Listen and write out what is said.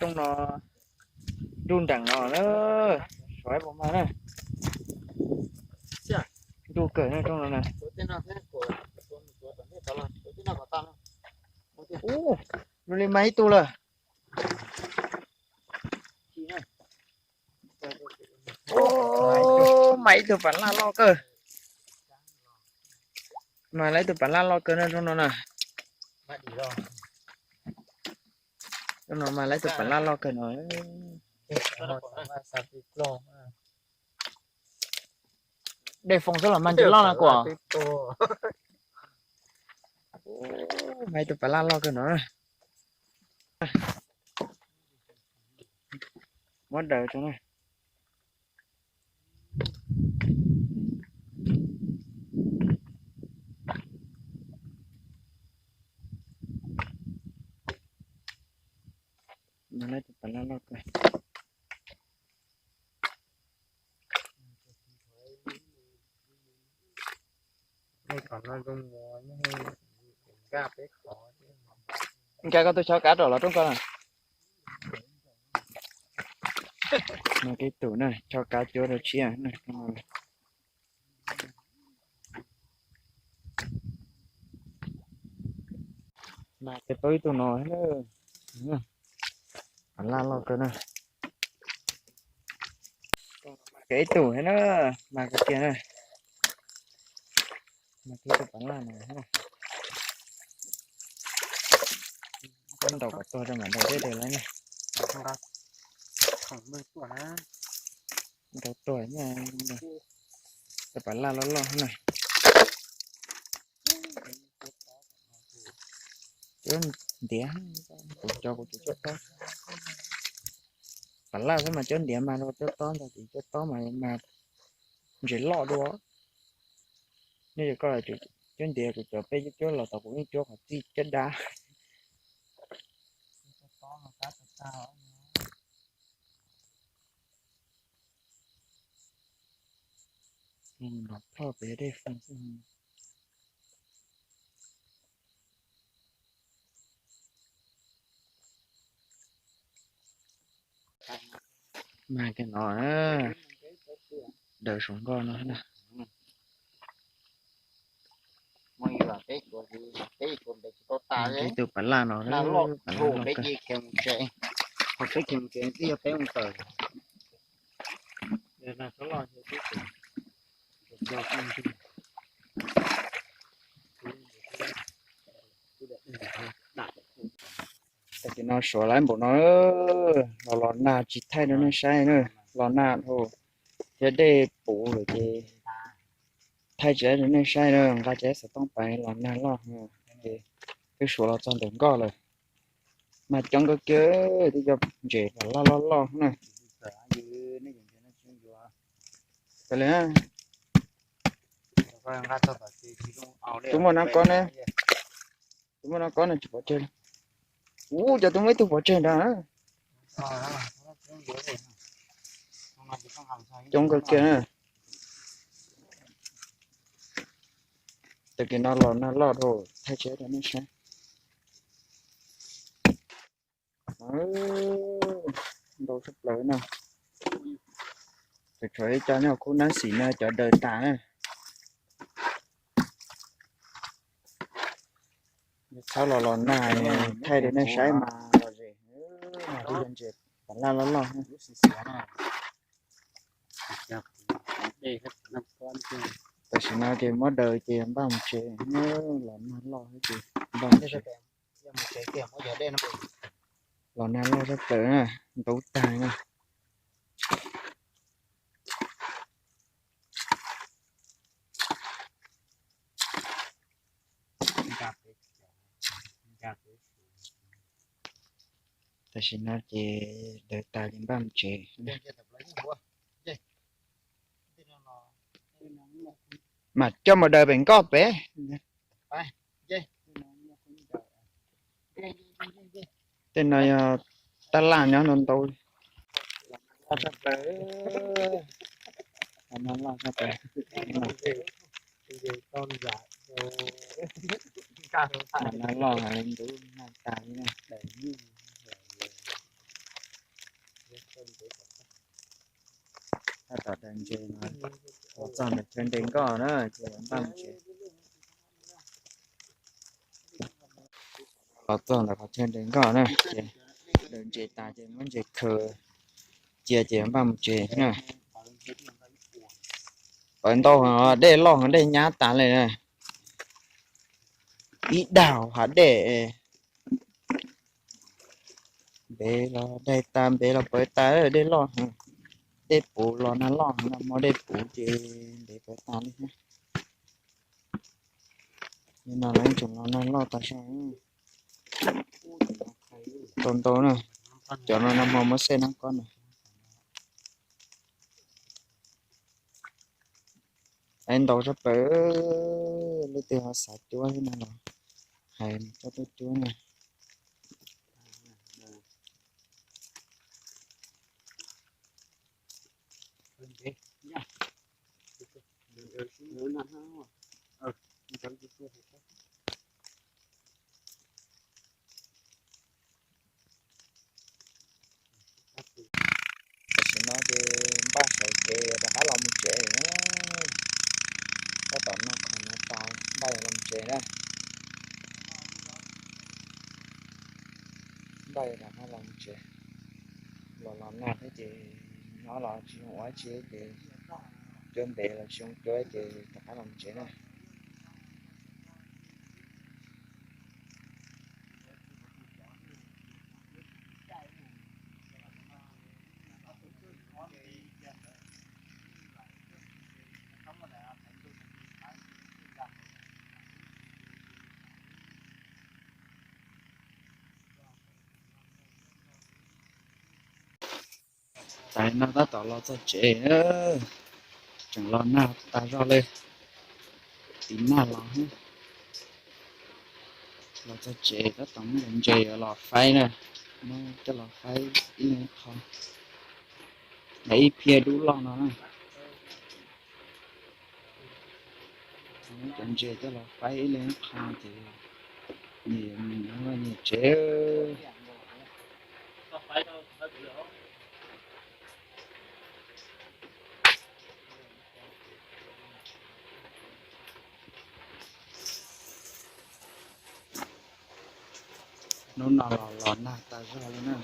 rooj no, nruj nreem no na, suav puas mag na. Nruj kawg na rooj no na. Ub, zoo li mag ib tug lawm. Ub, mag ib tug pas laj loj kawg. Mag lawv ib tug pas laj loj kawg na rooj no na. Rooj no mag lawv ib tug pas laj loj kawg no. Dej foo xwb los mag ntsis loj na kuv. Mag ib tug pas laj loj kawg no. Muab daws tso na. Mag lawv ib tug pas laj loj kawg. Nkag koj tus choj kav rau los rooj koj na. Mag ib tug na, choj kav cuab rau tshiab na. Mag kiag tau ib tug no, pas laj loj kawg na. Mag kiag ib tug na, mag kiag na. Mag kiag ib tug pas laj no. Ntaus kom tuag rau mam ntaus deb deb lawm na. Ntaus tuag, cov pas laj loj loj na. Cuab ntiav, kuv cov kuv cov cuab tob. Pas laj xwb mas cuab ntiav mas rau cuab tob ntag, kuv cuab tob mas mas ntses loj dua. Nej yog koj cuab ntiav, kuv cov peb cuab cuab los tau, kuv yeej cuab qhov txij caj dab. Los plhoj pem dej foo xwb. Mag kiag no, daws saum nkoj no na. Ib tug pas laj no, pas laj loj kawg. Tam sim no suav lawv npaum no, los los nag tsis thaij rau nej saib na, los nag dhau thiab dej puv lawm ces thaij tsis tau rau nej saib na, nqa cov xov tooj pais los nag loj ces twb suav los txog ntawm nkoj lawm. Mas coob kawg kiag, twb cov ntses pas laj loj loj na. Tus muaj no kob ne, tus muaj no kob no tsis pov tseg li. Ub, cov tus muaj ib tug pov tseg ntag. Coob kawg kiag na. Tam sim no los nag loj dhau, thaij tsis tau rau nej saib. Ntau tshaj plaws na. Tseem tshuav ib co nyob khub nab xis no cov daws tas na. Txhob los los nag, thaij rau nej saib mas los zem, twb yog ntses pas laj loj loj. Tam sim no ces muab daws ces npaj mus tsev, los nag loj ces npaj mus tsev. Los nag loj tshaj plaws na, ntub tag na. Tam sim no ces daws tas ces npaj mus tsev. Mam coj mus daws pem nkoj pem. Tej no yog tab laj nyob ntau ntau. Loj tshaj plaws. Loj heev, ntub nag tas li na. Tom daws ntses no, los txog ntawm chaw nres nkoj na ces npaj mus tsev. Los txog ntawm qhov chaw nres nkoj na ces daws ntses tas ces muab ntses khaws cia ces npaj mus tsev na. Pawv ntau, dej loj heev, dej nyab tas li na. Ib dag hav dej, ntev los daig tas, ntev los pawv tas, dej loj heev. Dej puv los nag loj heev, nag hmo dej puv ces ntev pawv tas li thiab. Nim no los yeej tseem los nag loj tas zog. Ntau ntau na, cov no nag hmo muab xej nab kob na. Hais ntau tshaj plaws, leej twg ho xav cuab thiab no los hais coj tuaj cuab na. Tam sim no ces npaj sawv kev rov qab los mus tsev na. Tab tom noj qhov no tas npaj los mus tsev na. Npaj rov qab los mus tsev. Los los nag thiab ces nyob los tsis zoo ua tsi ces cuab ntev los tsis zoo cuab ces rov qab los mus tsev na. Tam no tab tom los txog tsev na, tseem los nag tas zog li, tiv nag los. Los txog tsev tab tom muab cov ntses los faib na, muab coj los faib ib leeg ib qho, ib phiab dub loj no na. Muab cov ntses coj los faib ib leeg ib qho ces nyias nyias tsev. Hnub no los los nag tas zog li na.